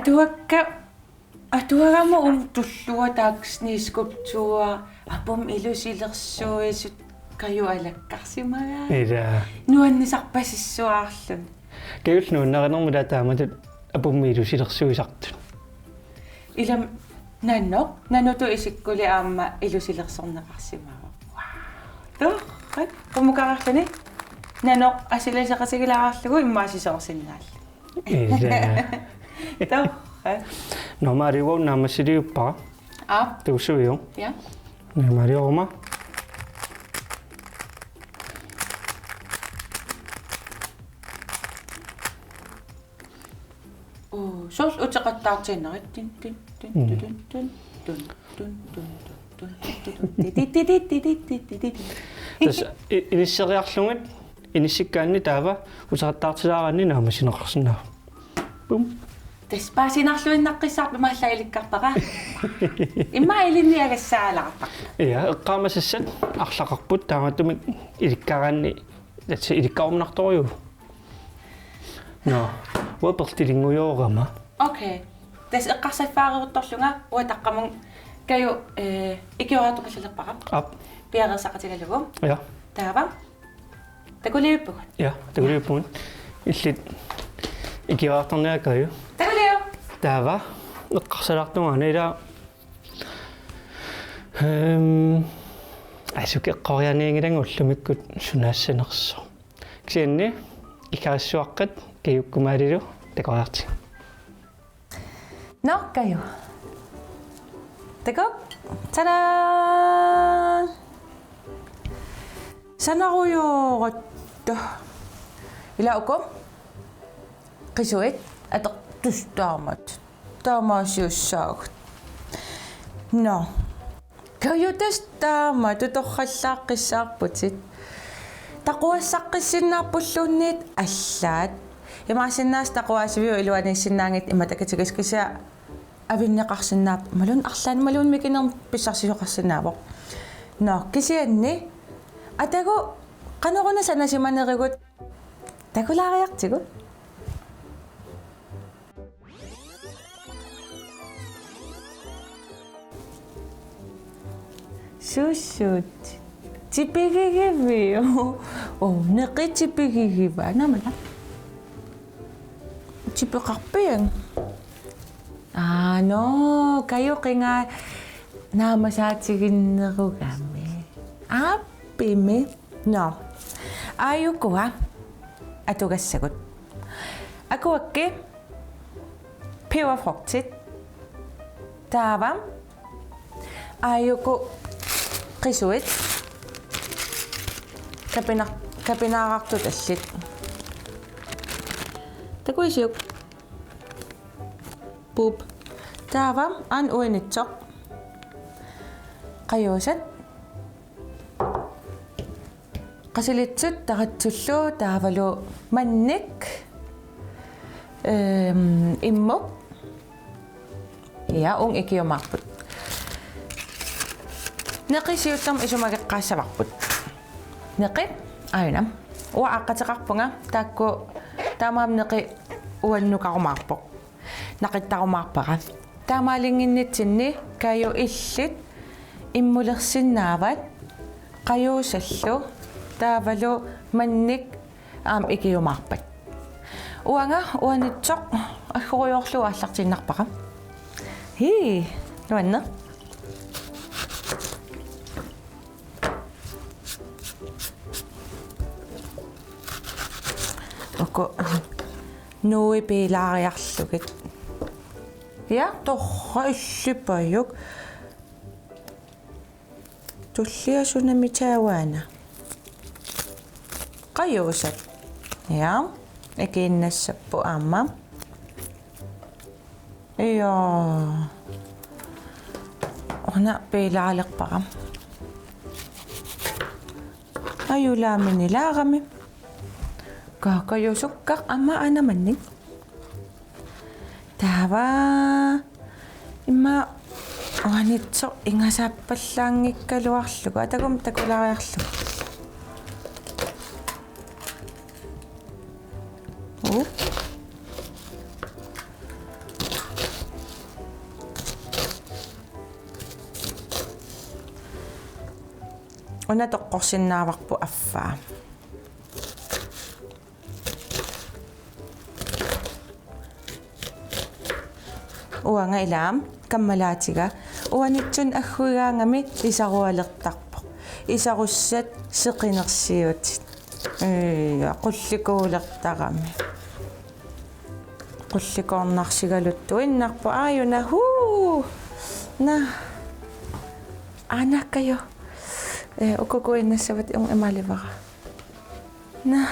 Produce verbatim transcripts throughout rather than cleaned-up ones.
Atuakka, atuagama uunga tulluaq taakku sneskulpturer, apummik ilusilersuisut Kaju alakkarsimagaat. Ila. Nuannisarpasissuaarluni. Kajullu nuannarinermut ila taamatut apummik ilusilersuisartut. Ilami nanoq, nanutut isikkuli aamma ilusilersorneqarsimavoq. Torrak, qummukarluni nanoq asiliseqatigilaarlugu immaqa sisoorsinnaallugu. Ila. Torrak. Nå, Mario, naammassiliuppara. Aap. Tuusuiu. Ja. Nå, Mario, Roma. Oo, soorlu uteqattaartiinnarput. Tun, tun, tun, Mm. tun, tun, tun, tun, tun, tun, tun, tun, tun. Tassa i-, inisseriarlugit, inissikkaanni taava uteqattaartilaaraanni naammassineqarsinnaavoq. Pum. Tassa paasinarluinnaqqissaarput imaallaat ilikkarpara. Immaqa ilinniagassaalaartarpoq. Ja, eqqaamasassat arlaqarput taamaattumik ilikkaraanni, tassa ilikkarumnartorujuuvoq. Nå, uanga pertilinngujoorama. Okay. Tassa eqqarsaffaareeruttorlunga uanga taqqamma Kaju, eh, ikiorartupallalerpara. Aap. Piareersaqatigalugu. Ja. Taava. Takuliuppugut. Ja, takuliuppugut. Illit ikiorartarniarit Kaju. Takuliu. Taava. Eqqarsalaartunga ila. Ehm, asuki eqqorianiinngilanga ullumikkut sunaassanersoq. Kisianni ikarissuaqqat Kajukkumaalilu takoriartigu. Nå, Kaju. Takuuk. Tadaa! Sanarujooratta. Ila uku. Qisuit atortustaamaat. Taamaasiussaagut. Nå. Kaju, tassa taamatut torrallaaqqissaarputit. Taquassaqqissinnaarpulluunniit allaat. Imaassinnaavoq taquasiviup iluaniissinnaanngitsoq ima takitigisoq kisianni avinneqarsinnaapput. Imaluunniit arlaannik imaluunniit mikinermik pissarsisoqarsinnaavoq. Nå, kisianni. Atagu qanoruna sanasimanerigut takulaariartigu. Suussuut. Tipigigiviuk? Oo, neqi tipigigivaa. Naamik. Tipeqarpiuk? Aa, nå, Kaju qingaa naammasaatiginnerugami. Aappimi. Nå. Aajukua atugassagut. Akuakkut peberfrugtit. Taava aajuku qisuit. Kapina-, kapinaarartut allit. Takuisiuk? Pup. Taava aana uanitsoq. Qajuusat. Qasilitsut taratsullu taavalu mannik, ehm, immuk. Ja, uunga ikiumaarput. Neqi siullermik isumageqqaassavarput. Neqi, aajuna. Uanga aaqqateqarpunga, taakku taamaammat neqi uannukarumaarpoq. Naqittarumaarpara. Taamaalinnginnitsinni Kaju illit immulersinnaavat qajuusallu taavalu mannik aamma ikiumaarpat. Uanga uanitsoq aggurujoorlugu aallartiinnarpara. Hii, nuanneq. Uku nuui piilaariarlugit. Ja, torrak illipajuk. Tullia sunami taava una. Qajuusat. Ja, ikiinnassapput aamma. Ija. Una piilaalerpara. Ajulaaminilaarami. Kaakajusukkaq aamma aana mannik. Taava. Immaqa uanitsoq ingasappallaanngikkaluarlugu. Atagu takulaariarlugu. Uu. Una toqqorsinnaavarput affaa. Uanga ilaa kammalaatiga. Uanitsunik agguigaangami isarualertarpoq. Isarussat seqinersiutit. Ija, qullikuulertarami. Qullikuornarsigaluttuinnarpoq aajuna huu. Naa. Aana Kajo. Eh, uku kuinnassavatit, uunga imaalivara. Naa.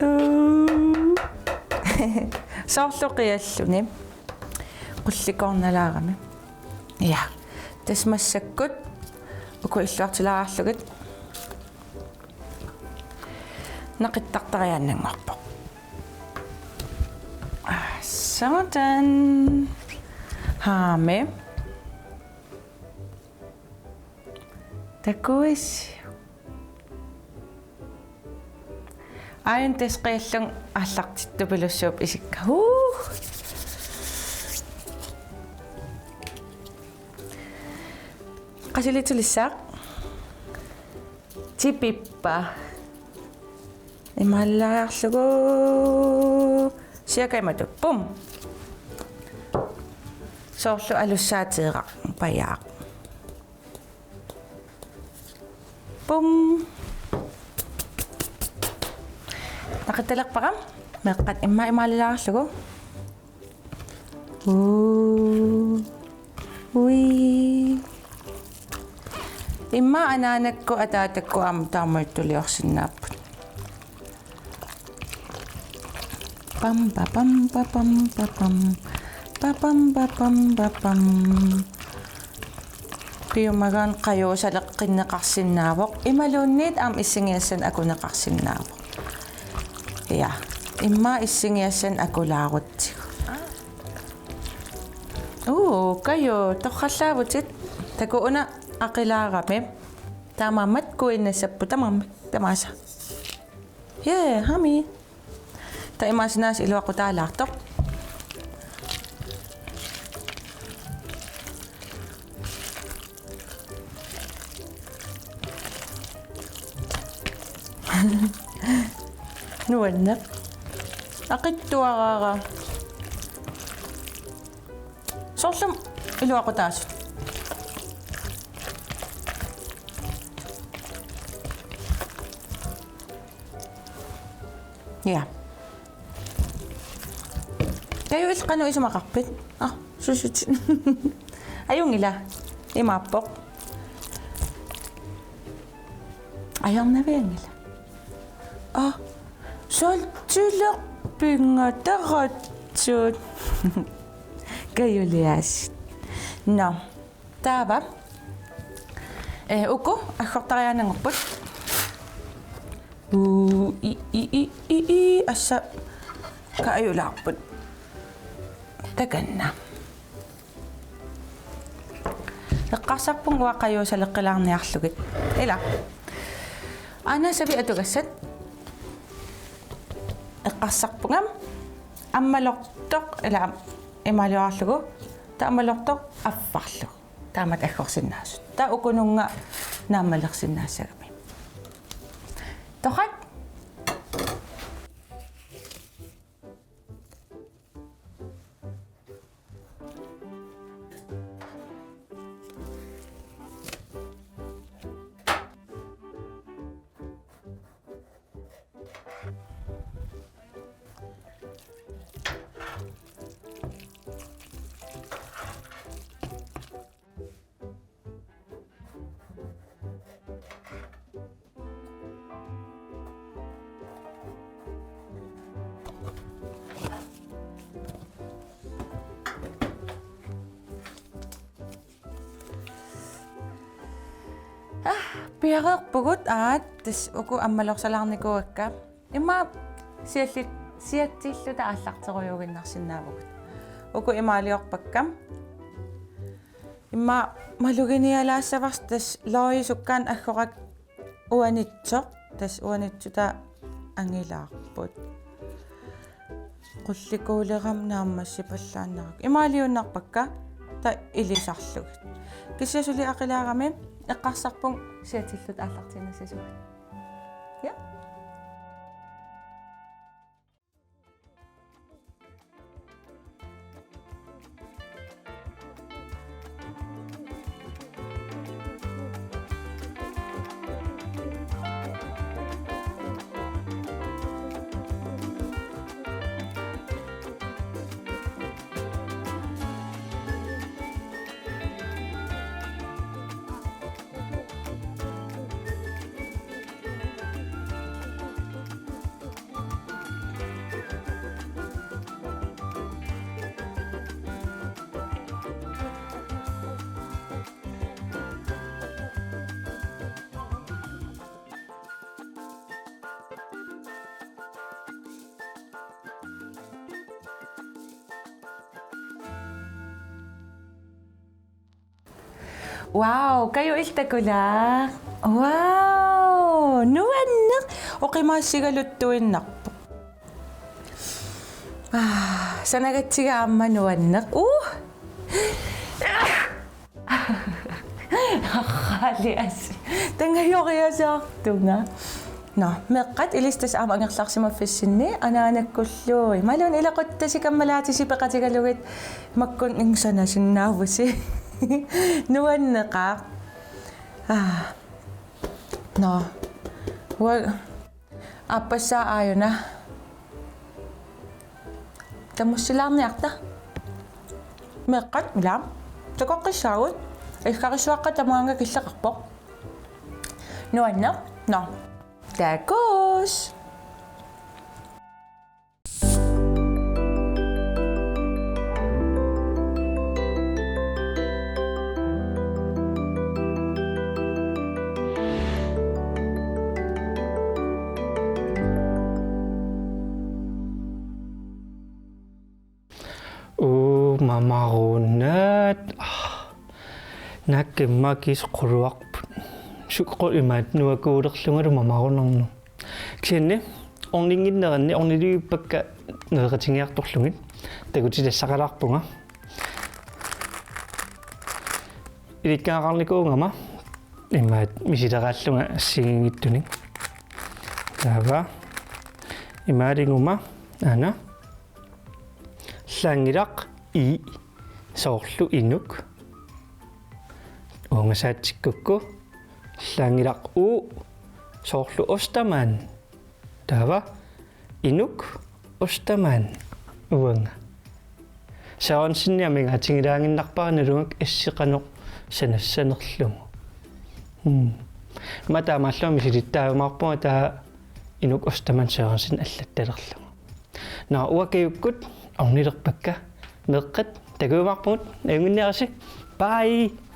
Uu. Soorlu qialluni. Qullikuornalaarami. Ja. Tassa massakkut uku illuartilaarlugit. Naqittartariaannanngorpoq. Ah, sådan. Haami. Takuis. Aajuna tassa qiallunga aallartittupilussuupput isikka. Huu. Qasilitsilissaaq. Tipippa. Imaalilaariarlugu. Siakaimatut. Pum. Soorlu alussaateeraq. Pajaaq. Pum. Naqittalerpara. Meeqqat immaqa imaalilaariarlugu. Uu. Ui. Immaqa anaanakkut ataatakkut aamma taamaattuliorsinnaapput. Pam, pa, pam, pa, pam, pa, pam. Pa, pam, pa, pam, pa, pam. Piumagaanni qajuusaleqqinneqarsinnaavoq. Imaluunniit aamma issingiassanik akuneqarsinnaavoq. Ja, immaqa issingiassanik akulaarutsigu. Uu, Kajo, torrallaavutit. Takuuk una aqilaarami. Taamaammat kuinnassapput tamarmik tamaasa. Jee, haami. Taava imaassinnaavoq iluaqutaalaartoq. Nuanneq. Aqitsuaraara. Soorlu iluaqutaasut. Ja. Kajuit qanoq isumaqarpit? Ah, susutit. Ajunngilaq. Imaappoq. Ajornavianngilaq. Ah, saltilerpinnga taratsut. Kajuliaasut. Nå. Taava. Eh, uku aggortariaannanngorput. Uu, i, i, i, i, i, assa kaajulaarput. Takanna. Eqqarsarpunga uanga qajuusaleqqilaarniarlugit. Ila. Aana savi atugassat. Eqqarsarpunga. Ammalortoq, ila imaaliorlugu. Taava ammalortoq affarlugu. Taamatut aggorsinnaasut. Taava ukununnga naammalersinnaassagami. Torrak. Ah, piareerpugut aat, tassa uku ammalorsalaarnikuuakka. Immaqa siallit-, siatsilluta aallarterujuuginnarsinnaavugut. Uku imaaliorpakka. Immaqa maluginialaassavarsi tassa Loi sukkaannik aggorakku uanitsoq, tassa uanitsutaa angilaarput. Qullikuulerama naammassipallaannarukku. Imaaliunnarpakka. ta ilisarlugit. Kisianni suli aqilaarami eqqarsarpunga siatilluta aallartinnassasugut. Ja. Wow, Kaju illit takulaaq. Wow, nuanneq, oqimaassigaluttuinnarpoq. Ah, sanagatsiga aamma nuanneq. Uh! Arraali asi. Tangajoriasaartunga. Nå, meeqqat ilissi tassa aamma angerlarsimaffissinni anaanakkullu. Imaluunniit ilaquttasi kammalaatisi peqatigalugit makkunnik sanasinnaagussi. Nuanneqaaq. Ah. Nå. Ua-, aappassaa aajuna. Tamussilaarniarta. Meeqqat, ila. Takoqqissaagut. Iggarissuaqqat tamaanga killeqarpoq. Nuanneq. Nå. Takuss. Uu, mamarunnat. Ah. Nakkimma kisoqqualuarput. Sukkut imaat nuakuulerlungalu mamarunarnu. Kisianni orninnginneranni ornilluinnarpakka nereqatigiartorlugit. Takutitassaqalaarpunga. Ilikkagaqarnikuugama imaat misileraallunga assigiinngitsunik. Taava imaaliguma aana. Allaanngilaq i soorlu inuk. Uunga saatsikkukku. Allaanngilaq u soorlu Ostermann. Taava inuk Ostermann uanga. Sørensenimik amigaatigilaaginnarpara nalugakku asseqanoq sanassanerlugu. Hmm. Ima taamaalillunga misilittaajumaarpunga taava inuk Ostermann Sørensen allattalerlugu. Nå, uanga Kajukkut ornilerpakka. Meeqqat, takujumaarpugut, ajunnginniarisi. Bye!